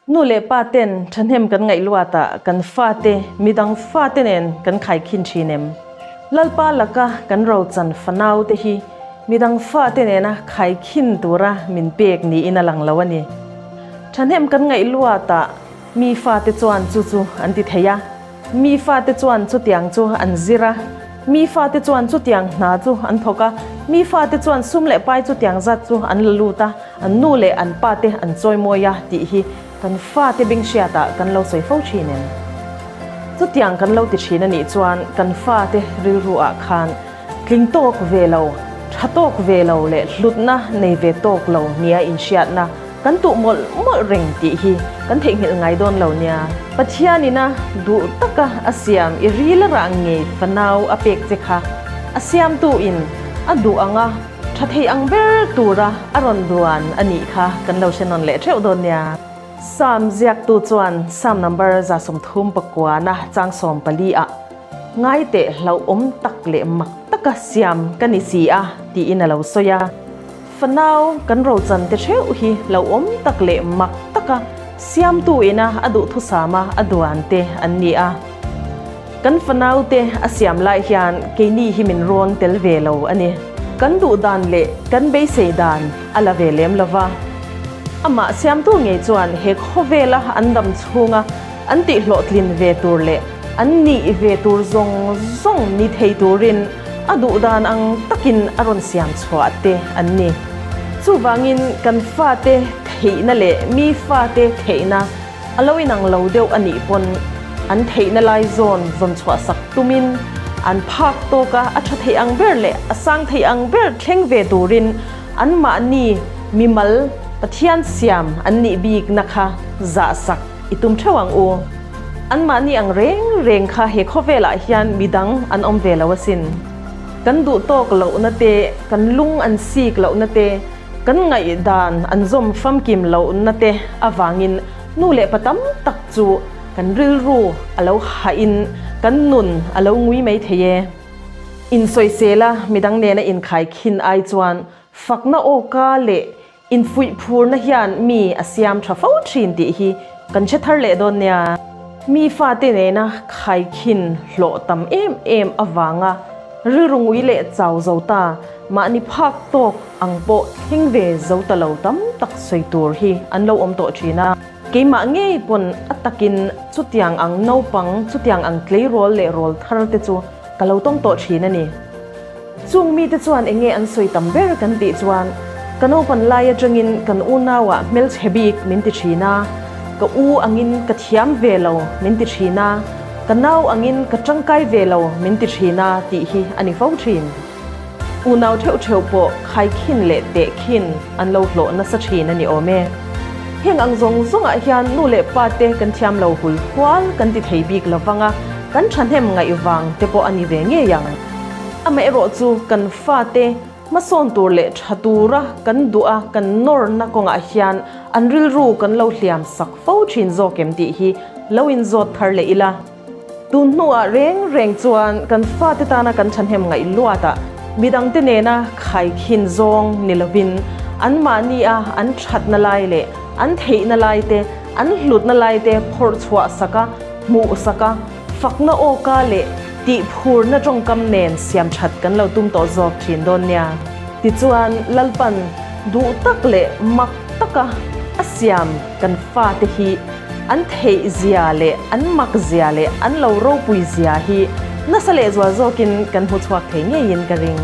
Nu leh pa ten thahnem kan ngaih luatah kan fate midang fate nen kan khaikhin thin em? Lalpa laka kan rochan fanau te hi midang fate nena khaikhin tura min pek niin a lang lo a ni. Thahnem kan ngaih luatah mi fate chuan chu chu an ti thei a. Mi fate chuan chutiang chu an zir a, mi fate chuan chutiang hna chu an thawk a, mi fate chuan sum leh pai chutiang zat chu an la lut a, an nu leh an pa te an chawimawi a tih hi kan fate beng hriatah kan lo sawi fo thin em? Chutiang kan lo ti thin a nih chuan kan fate rilru ah khan tling tawk ve lo, tha tawk ve lo leh hlutna nei ve tawk lo nia inhriatna Kan tuh mawlh mawlh reng tih hi kan theihnghilh ngai dawn lo nia. Pathianina duh taka a siam i ril a rah ngei fanau a pek che kha a siamtu in a duh anga tha thei ang ber tura a rawn duan a nih kha kan lo hre nawn leh theuh dawn nia. Psalm ziaktu chuan Psalm number 39 na chang 14 ah Ngaiteh hlauhawm tak leh mak taka siam ka ni si a tiin a lo sawi a. Fanau kan rochan te theuh hi hlauhawm tak leh mak taka siamtu ina a duhthusama a duan te an ni a. Kan fanau te a siam lai hian keini hi min rawn tel ve lo a ni. Kan duh dan leh kan beisei dan a la ve lem lo va. Amah siamtu ngei chuan he khawvela an dam chhunga an tihhlawhtlin ve tur leh an nih ve tur zawng zawng ni thei turin a duh dan ang takin a rawn siam chhuah te an ni. Chuvangin kan fate theihna leh mi fate theihna a lo inang lo deuh a nih pawn an theihna lai zawn zawn chhuah sak tumin an phak tawka a tha theih ang ber leh a sang theih ang ber thleng ve turin anmahni mimal Pathian siam an nih bikna kha zahsak i tum theuh ang u. Anmahni ang reng reng kha he khawvelah hian midang an awm ve lo asin. Kan duh tawk lohna te, kan lung an sik lohna te, kan ngaihdan an zawm famkim lohna te avangin nu leh pa tam tak chu kan rilru a lo hahin kan nun a lo ngui mai thei e. Insawisela midang nena inkhaikhin ai chuan fakna awka leh Infuih phurna hian mi a siam tha fo thin tih hi kan hre thar leh dawn nia. Mi fate nena khaikhin hlawh tam em em avanga rilru ngui leh chau zo ta mahni phak tawk ang pawh thleng ve zo ta lo tam tak sawi tur hi an lo awm tawh thin a. Keimah ngei pawn a takin chutiang ang naupang, chutiang ang tleirawl leh rawl thar te chu ka lo tawng tawh thin a ni. Chung mite chuan enge an sawi tam ber kan tih chuan ka naupan lai atangin kan unauah hmelchhe bik min ti thin a, ka u angin ka thiam ve lo min ti thin a, ka nau angin ka tangkai ve lo min ti thin a tih hi a ni fo thin. Unau theuh theuh pawh khaikhin leh tehkhin an lo hlawh nasa thin a ni awm e. Heng ang zawng zawngah hian nu leh pa te kan thiam lo hul hual kan ti thei bik lo vang a, kan thahnem ngaih vang te pawh a ni ve ngei ang. Amaherawh chu kan fate hmasawn tur leh tha tura kan duh a kan nawrna kawngah hian an rilru kan lo hliam sak fo thin zawk em tih hi lo inzawt thar leh ila. Tun hnuah reng reng chuan kan fate tana kan thahnem ngaih luatah midangte nena khaikhin zawng ni lovin anmahni a an thatna lai leh an theihna lai te, an hlutna lai te phawrh chhuah sak a, hmuh sak a, Fakna awka leh tihphurna tawngkam nen siam that kan lo tum tawh zawk thin dawn nia. Tichuan, Lalpan duh tak leh mak taka a siam kan fate hi an theih zia leh an mak zia leh an lo ropui zia hi nasa lehzual zawkin kan hmu chhuak thei ngeiin ka ring.